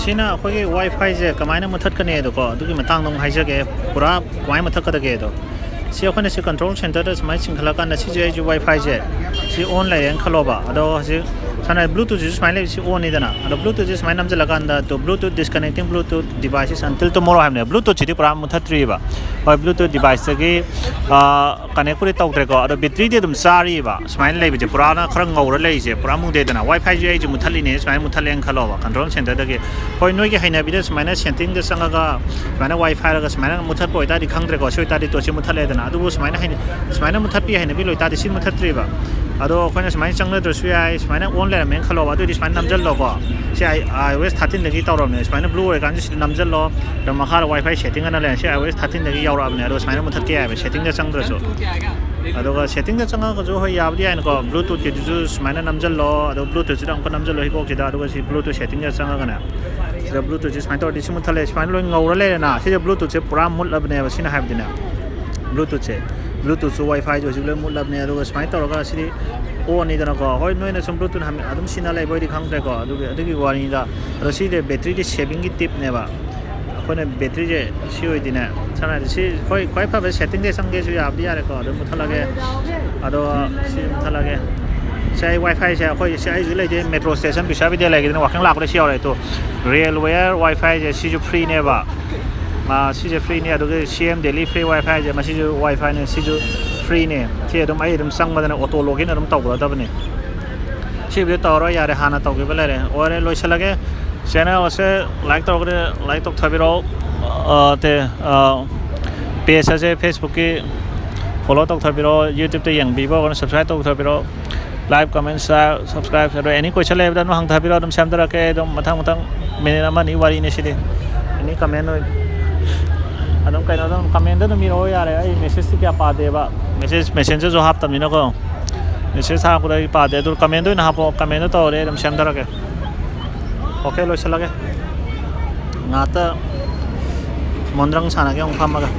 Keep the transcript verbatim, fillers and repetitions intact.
ꯁꯤꯅ ꯑꯩꯈꯣꯏꯒꯤ ꯋꯥꯏ ꯐꯥꯏꯁꯦ ꯀꯃꯥꯏꯅ ꯃꯨꯊꯠꯀꯅꯤ ꯑꯗꯣꯀꯣ, ꯑꯗꯨꯒꯤ ꯃꯇꯥꯡꯗ ꯑꯃꯨꯛ ꯍꯥꯏꯖꯒꯦ꯫ ꯄꯨꯔꯥ ꯀꯃꯥꯏꯅ ꯃꯨꯊꯠꯀꯗꯒꯦ ꯑꯗꯣ, ꯁꯤ ꯑꯩꯈꯣꯏꯅ ꯁꯤ ꯀꯟꯇ꯭ꯔꯣꯜ ꯁꯦꯟꯇꯔꯗ ꯁꯨꯃꯥꯏꯅ ꯆꯤꯡꯈꯠꯂꯀꯥꯟꯗ, ꯁꯤꯁꯦ ꯑꯩꯁꯦ ꯋꯥꯏ ꯐꯥꯏꯁꯦ ꯁꯤ ꯑꯣꯟ ꯂꯩꯔꯦꯅ ꯈꯜꯂꯣꯕ꯫ ꯑꯗꯣ ꯍꯧꯖꯤꯛ ꯁꯝꯅ ꯍꯥꯏꯔꯕꯗ ꯕ꯭ꯂꯨꯇꯨꯠꯁꯤꯁꯨ ꯁꯨꯃꯥꯏꯅ ꯂꯩꯕꯁꯤ ꯑꯣꯟꯅꯤꯗꯅ, ꯑꯗꯣ ꯕ꯭ꯂꯨꯇꯨꯠꯁꯤ ꯁꯨꯃꯥꯏꯅ ꯅꯝꯁꯤꯜꯂꯀꯥꯟꯗ, "To Bluetooth disconnecting Bluetooth devices until tomorrow" ꯍꯥꯏꯕꯅꯦ꯫ ꯕ꯭ꯂꯨꯇꯨꯠꯁꯤꯗꯤ ꯄꯨꯔꯥ ꯃꯨꯊꯠꯇ꯭ꯔꯤꯕ꯫ ꯍꯣꯏ, ꯕ꯭ꯂꯨꯇꯨꯠ ꯗꯤꯚꯥꯏꯁꯇꯒꯤ ꯀꯅꯦꯛꯄꯨꯗꯤ ꯇꯧꯗ꯭ꯔꯦꯀꯣ, ꯑꯗꯣ ꯕꯦꯇ꯭ꯔꯤꯗꯤ ꯑꯗꯨꯝ ꯆꯥꯔꯤꯕ꯫ ꯁꯨꯃꯥꯏꯅ ꯂꯩꯕꯁꯦ ꯄꯨꯔꯥꯅ ꯈꯔ ꯉꯧꯔ ꯂꯩꯔꯤꯁꯦ ꯄꯨꯔꯥ ꯃꯨꯗꯦꯗꯅ꯫ ꯋꯥꯏ ꯐꯥꯏꯁꯦ ꯑꯩꯁꯦ ꯃꯨꯊꯠꯂꯤꯅꯦ, ꯁꯨꯃꯥꯏꯅ ꯃꯨꯊꯠꯂꯦꯅ ꯈꯜꯂꯣꯕ, ꯀꯟꯇ꯭ꯔꯣꯜ ꯁꯦꯟꯇꯔꯗꯒꯤ꯫ ꯍꯣꯏ, ꯅꯣꯏꯒꯤ ꯍꯩꯅꯕꯤꯗ ꯁꯨꯃꯥꯏꯅ ꯁꯦꯠꯇꯤꯡꯗ ꯆꯪꯉꯒ ꯁꯨꯃꯥꯏꯅ ꯋꯥꯏ ꯐꯥꯏꯔꯒ ꯁꯨꯃꯥꯏꯅ ꯃꯨꯊꯠꯄ ꯑꯣꯏꯇꯥꯔꯗꯤ ꯈꯪꯗ꯭ꯔꯦꯀꯣ꯫ ꯁꯤ ꯑꯣꯏꯇꯥꯔꯗꯤ ꯇꯣꯔꯆꯁꯦ ꯃꯨꯊꯠꯂꯦꯗꯅ꯫ ꯑꯗꯨꯕꯨ ꯁꯨꯃꯥꯏꯅ ꯍꯩꯅ-, ꯁꯨꯃꯥꯏꯅ ꯃꯨꯊꯠꯄꯤ ꯍꯩꯅꯕꯤ ꯂꯣꯏꯇꯥꯔꯗꯤ ꯁꯤ ꯃꯨꯊꯠꯇ꯭ꯔꯤꯕ꯫ ꯑꯗꯣ ꯑꯩꯈꯣꯏꯅ ꯁꯨꯃꯥꯏꯅ ꯆꯪꯅꯗ꯭ꯔꯁꯨ ꯌꯥꯏ꯫ ꯁꯨꯃꯥꯏꯅ ꯑꯣꯟ ꯂꯩꯔꯝꯃꯦꯅ ꯈꯜꯂꯣꯕ, ꯑꯗꯨꯑꯣꯏꯗꯤ ꯁꯨꯃꯥꯏꯅ ꯅꯝꯁꯤꯜꯂꯣꯀꯣ꯫ ꯁꯤ ꯑꯥꯏ ꯑꯣ ꯑꯦꯁ ꯊꯥꯔꯇꯤꯟꯗꯒꯤ ꯇꯧꯔꯕꯅꯦ꯫ ꯁꯨꯃꯥꯏꯅ ꯕ꯭ꯂꯨ ꯑꯣꯏꯔꯀꯥꯟꯁꯤꯗ ꯁꯤꯗ ꯅꯝꯁꯤꯜꯂꯣ꯫ ꯑꯗꯣ ꯃꯈꯥꯗ ꯋꯥꯏ ꯐꯥꯏ ꯁꯦꯠꯇꯤꯡ ꯑꯅ ꯂꯩꯔꯦ꯫ ꯁꯤ ꯑꯥꯏ ꯑꯣ ꯑꯦꯁ ꯊꯥꯔꯇꯤꯟꯗꯒꯤ ꯌꯧꯔꯛꯑꯕꯅꯦ꯫ ꯑꯗꯣ ꯁꯨꯃꯥꯏꯅ ꯃꯨꯊꯠꯀꯦ ꯍꯥꯏꯕ, ꯁꯦꯠꯇꯤꯡꯗ ꯆꯪꯗ꯭ꯔꯁꯨ꯫ ꯑꯗꯨꯒ ꯁꯦꯠꯇꯤꯡꯗ ꯆꯪꯉꯒꯁꯨ ꯍꯣꯏ ꯌꯥꯕꯗꯤ ꯌꯥꯏꯅꯀꯣ꯫ ꯕ꯭ꯂꯨꯇꯨꯠꯀꯤꯗꯨꯁꯨ ꯁꯨꯃꯥꯏꯅ ꯅꯝꯁꯤꯜꯂꯣ꯫ ꯑꯗꯣ ꯕ꯭ꯂꯨꯇꯨꯠꯁꯤꯗ ꯑꯃꯨꯛꯀ ꯅꯝꯁꯤꯜꯂꯣ ꯍꯤꯀꯣꯛꯁꯤꯗ꯫ ꯑꯗꯨꯒ ꯁꯤ ꯕ꯭ꯂꯨꯇꯨꯠ ꯁꯦꯠꯇꯤꯡꯗ ꯆꯪꯉꯒꯅꯦ, ꯁꯤꯗ ꯕ꯭ꯂꯨꯇꯨꯠꯁꯦ ꯁꯨꯃꯥꯏꯅ ꯇꯧꯔꯗꯤ ꯁꯤ ꯃꯨꯠꯊꯠꯂꯦ꯫ ꯁꯨꯃꯥꯏꯅ ꯂꯣꯏ ꯉꯧꯔ ꯂꯩꯔꯦꯅ꯫ ꯁꯤꯁꯦ ꯕ꯭ꯂꯨꯇꯨꯠꯁꯦ ꯄꯨꯔꯥ ꯃꯨꯠꯂꯕꯅꯦꯕ꯫ ꯁꯤꯅ ꯍꯥꯏꯕꯗꯤꯅꯦ, ꯕ꯭ꯂꯨꯇꯨꯠꯁꯦ, ꯕ꯭ꯂꯨꯇꯨꯠꯁꯨ ꯋꯥꯏ ꯐꯥꯏꯁꯨ ꯍꯧꯖꯤꯛ ꯂꯣꯏ ꯃꯨꯠꯂꯕꯅꯦ꯫ ꯑꯗꯨꯒ ꯁꯨꯃꯥꯏꯅ ꯇꯧꯔꯒ ꯁꯤꯗꯤ ꯑꯣꯟꯅꯤꯗꯅꯀꯣ꯫ ꯍꯣꯏ, ꯅꯣꯏꯅ ꯁꯨꯝ ꯕ꯭ꯂꯨꯇꯨꯠ ꯍꯥꯟꯅ ꯑꯗꯨꯝ ꯁꯤꯖꯤꯟꯅ ꯂꯩꯕ ꯑꯣꯏꯗꯤ ꯈꯪꯗ꯭ꯔꯦꯀꯣ꯫ ꯑꯗꯨꯒꯤ, ꯑꯗꯨꯒꯤ ꯋꯥꯔꯤꯅꯤꯗ꯫ ꯑꯗꯣ ꯁꯤꯗꯤ ꯕꯦꯇ꯭ꯔꯤꯗꯤ ꯁꯦꯚꯤꯡꯒꯤ ꯇꯤꯞꯅꯦꯕ꯫ ꯑꯩꯈꯣꯏꯅ ꯕꯦꯇ꯭ꯔꯤꯁꯦ ꯁꯤ ꯑꯣꯏꯗꯤꯅꯦ, ꯁꯝꯅ ꯍꯥꯏꯔꯕꯗ ꯁꯤ, ꯍꯣꯏ, ꯈ꯭ꯋꯥꯏ ꯐꯕ ꯁꯦꯠꯇꯤꯡꯗ ꯆꯪꯒꯦꯁꯨ ꯌꯥꯕꯗꯤ ꯌꯥꯔꯦꯀꯣ꯫ ꯑꯗꯨꯝ ꯃꯨꯠꯊꯠꯂꯒꯦ꯫ ꯑꯗꯣ ꯁꯤ ꯃꯨꯠꯊꯠꯂꯒꯦ꯫ ꯁꯤ ꯑꯩ ꯋꯥꯏ ꯐꯥꯏꯁꯦ ꯑꯩꯈꯣꯏ ꯁꯤ ꯑꯩ ꯍꯧꯖꯤꯛ ꯂꯩꯇꯦ, ꯃꯦꯇ꯭ꯔꯣ ꯁ꯭ꯇꯦꯁꯟ ꯕꯤꯁ꯭ꯋꯥꯕꯤꯗ꯭ꯌꯥꯂꯌꯥꯒꯤꯗꯅ ꯋꯥꯀꯤꯡ ꯂꯥꯛꯄꯗ ꯁꯤ ꯌꯧꯔꯦ꯫ ꯇꯨ, ꯔꯦꯜꯋꯦꯌꯔ ꯋꯥꯏ ꯐꯥꯏꯁꯦ ꯁꯤꯁꯨ ꯐ꯭ꯔꯤꯅꯦꯕ꯫ ꯃꯥ, ꯁꯤꯁꯦ ꯐ꯭ꯔꯤꯅꯦ꯫ ꯑꯗꯨꯒ ꯁꯤ ꯑꯦꯝ ꯗꯦꯜꯂꯤ ꯐ꯭ꯔꯤ ꯋꯥꯏ ꯐꯥꯏꯁꯦ, ꯃꯁꯤꯁꯨ ꯋꯥꯏ ꯐꯥꯏꯅꯦ, ꯁꯤꯁꯨ ꯐ꯭ꯔꯤꯅꯦ꯫ ꯁꯤ ꯑꯗꯨꯝ ꯑꯩ ꯑꯗꯨꯝ ꯆꯪꯕꯗꯅ ꯑꯣꯇꯣ ꯂꯣꯒꯤꯟ ꯑꯗꯨꯝ ꯇꯧꯒꯗꯕꯅꯦ꯫ ꯁꯤꯕꯨꯗꯤ ꯇꯧꯔꯔꯣꯏ, ꯌꯥꯔꯦ, ꯍꯥꯟꯅ ꯇꯧꯈꯤꯕ ꯂꯩꯔꯦ꯫ ꯑꯣꯏꯔꯦ, ꯂꯣꯏꯁꯤꯜꯂꯒꯦ꯫ ꯆꯦꯅꯦꯜ ꯑꯁꯦ ꯂꯥꯏꯛ ꯇꯧꯔꯒꯗꯤ ꯂꯥꯏꯛ ꯇꯧꯊꯕꯤꯔꯛꯑꯣ꯫ ꯑ, ꯇꯦ, ꯑ, ꯄꯦꯖ ꯑꯁꯦ ꯐꯦꯁꯕꯨꯛꯀꯤ ꯐꯣꯂꯣ ꯇꯧꯊꯕꯤꯔꯛꯑꯣ, ꯌꯨꯇ꯭ꯌꯨꯕꯇ ꯌꯦꯡꯕꯤꯕ ꯑꯣꯏꯔꯒꯅ subscribe ꯇꯧꯊꯕꯤꯔꯛꯑꯣ꯫ Like, comment, share, subscribe, ꯑꯗꯣ ꯑꯦꯅꯤ ꯀꯣꯏꯁꯟ ꯂꯩꯕꯗ ꯑꯗꯨꯝ ꯍꯪꯊꯕꯤꯔꯛꯑꯣ, ꯑꯗꯨꯝ ꯁꯦꯝꯗꯔꯛꯀꯦ꯫ ꯑꯗꯨꯝ ꯃꯊꯪ ꯃꯊꯪ ꯃꯤꯅꯤꯠ ꯑꯃ ꯑꯅꯤ ꯋꯥꯔꯤꯅꯦ ꯁꯤꯗꯤ꯫ ꯑꯦꯅꯤ ꯀꯃꯦꯟ ꯑꯣꯏ-, ꯑꯗꯨꯝ ꯀꯩꯅꯣ ꯑꯗꯨꯝ ꯀꯃꯦꯟꯗ ꯑꯗꯨꯝ ꯏꯔꯛꯑꯣ ꯌꯥꯔꯦ꯫ ꯑꯩ ꯃꯦꯁꯦꯖꯇꯤ ꯀꯌꯥ ꯄꯥꯗꯦꯕ, ꯃꯦꯁꯦꯖ, ꯃꯦꯁꯦꯟꯖꯔꯁꯨ ꯍꯥꯞꯇꯕꯅꯤꯅꯀꯣ꯫ ꯃꯦꯁꯦꯖ ꯊꯥꯔꯛꯄꯗ ꯑꯩ ꯄꯥꯗꯦ, ꯑꯗꯨ ꯀꯃꯦꯟꯗ ꯑꯣꯏꯅ ꯍꯥꯞꯄꯛꯑꯣ, ꯀꯃꯦꯟꯗ ꯇꯧꯔꯗꯤ ꯑꯩ ꯑꯗꯨꯝ ꯁꯦꯝꯗꯔꯛꯀꯦ꯫ ꯑꯣꯀꯦ, ꯂꯣꯏꯁꯤꯜꯂꯒꯦ꯫ ꯉꯥꯛꯇ ꯃꯣꯟꯗ꯭ꯔꯪ ꯁꯥꯟꯅꯒꯦ ꯑꯃꯨꯛ ꯐꯝꯃꯒ꯫